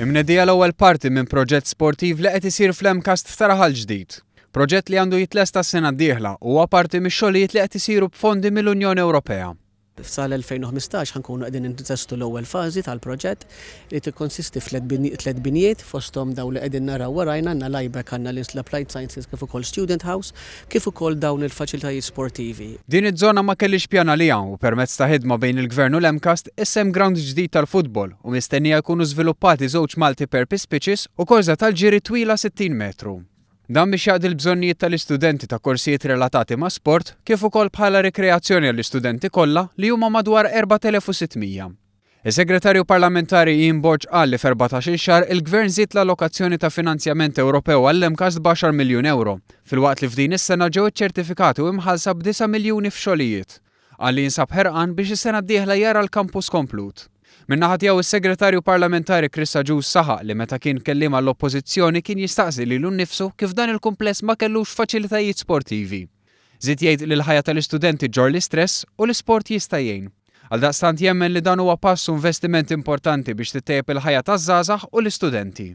Imnedija l-ewwel parti minn proġett sportiv li qed isir fl-MCAST ta' Raħal Ġdid. Proġett li għandu jitlesta s-sena d-dieħla u huwa parti mix-xogħlijiet li qed isiru b'fondi mill-Unjoni Ewropea. Sal-2015 ħa nkunu qegħdin ntestu l-ewwel fażi tal-proġett li tikkonsisti f'tliet binjiet, fosthom dawn li qegħdin naraw warajna, għandna l-IBEC, għandna l-Applied Sciences kif ukoll Student House, kif ukoll dawn il-faċilitajiet sportivi. Din iż-żona ma kellhiex pjan għaliha u permezz ta' ħidma bejn il-Gvern u l-MCAST issa hemm ground ġdid tal-futbol u mistennija jkunu żviluppati żewġ multi-purpose pitches u korsa tal-ġiri twila 60 metru. Dan biex jaqdi l-bżonnijiet tal-istudenti ta' korsijiet relatati ma' sport kif ukoll bħala rikreazzjoni għall-istudenti kollha li huma madwar 4600. Is-Segretarju Parlamentari Ian Borg qal li f'14-il xahar il-Gvern żied l-allokazzjoni ta' finanzjament Ewropew għall-MCAST b'10 miljun euro, filwaqt li f'din is-sena ġew iċċertifikati u imħallsa b'9 miljuni f'xogħlijiet. Qal li jinsab ħerqan biex is-sena d-dieħla jara l-kampus komplut. Min-naħa tiegħu is-Segretarju Parlamentari Chris Agius saħaq li meta kien kelliem għall-Oppożizzjoni kien jistaqsi lilu nnifsu kif dan il-kumpless ma kellux faċilitajiet sportivi. Żied jgħid li l-ħajja tal-istudenti ġġorr l-istress u l-isport jista' jgħin. Għaldaqstant jemmen li dan huwa pass u investiment importanti biex tittejjeb il-ħajja taż-żgħażagħ u l-istudenti.